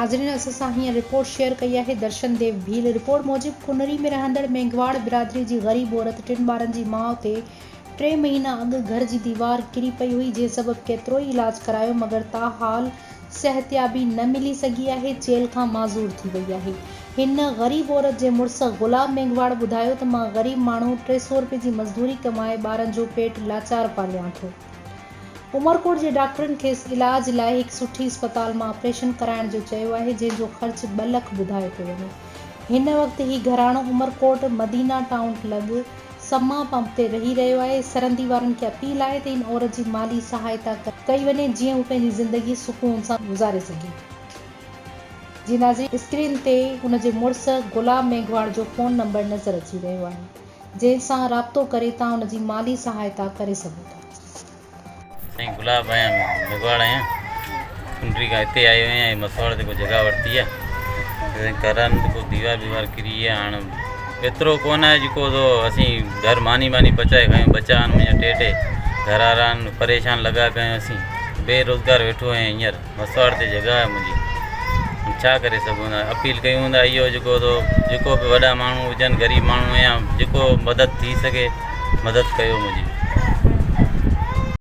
ناظرين اسان سان هيئن رپورٽ شيئر ڪئي آهي درشن ديو ڀيل رپورٽ موجب ڪنري ۾ رهندڙ مينگهواڙ برادري جي غريب عورت ٽن ٻارن جي ماء تي ٽي مهينا اڳ گهر جي ديوار ڪري پئي هئي جنهن سبب ڪيترو ئي علاج ڪرايو مگر تاحال صحتيابي نه ملي سگهي آهي چيلهه کان معذور ٿي وئي آهي هن غريب عورت جي مڙس غلام مينگهواڙ ٻڌايو ته مان غريب ماڻهو 300 روپين جي مزدوري ڪمائي ٻارن جو پيٽ لاچار پاليان ٿو. عمرڪوٽ جي ڊاڪٽرن کيس علاج لاء هڪ سٺي اسپتال مان آپريشن ڪرائڻ جو چيو آهي جنهن جو خرچ ٻه لک ٻڌايو پيو وڃي. هن وقت هي گهراڻو عمرڪوٽ مدينه ٽائون لڳ سما پمپ تي رهي رهيو آهي. سرندي وارن کي اپيل آهي ته هن عورت جي مالي سهائتا ڪئي وڃي جيئن هو پنهنجي زندگي سڪون سان گذاري سگهي. جي ناظرين اسڪرين تي هن جي مڙس غلام ميگهواڙ جو فون نمبر نظر اچي رهيو آهي. جنهن سان رابطو ڪري توهان ان جي مالي سهائتا ڪري سگهو ٿا. سائين گلاب آهيان مگواڙ آهيان ڪنڊري کان هتي آيو آهيان هي مسواڙ تي ڪو جڳهه ورتي آهي سائين گهران ته ڪو ديوار بيوار ڪري آهي هاڻ ايترو ڪونه آهي جيڪو تو اسين گهر ماني ماني پچائي کايون ٻچا آهن منهنجا ٽي ٽي گهر وارا آهن پريشان لڳا پيا آهيون اسين بيروزگار ويٺو آهيان هينئر مسواڙ تي جڳهه آهي منهنجي ڇا ڪري سگهون ٿا اپيل ڪيون ٿا اهو جيڪو تو جيڪو به وڏا ماڻهو هجن غريب ماڻهو آهيان جيڪو مدد ٿي سگهي مدد ڪيو منهنجي.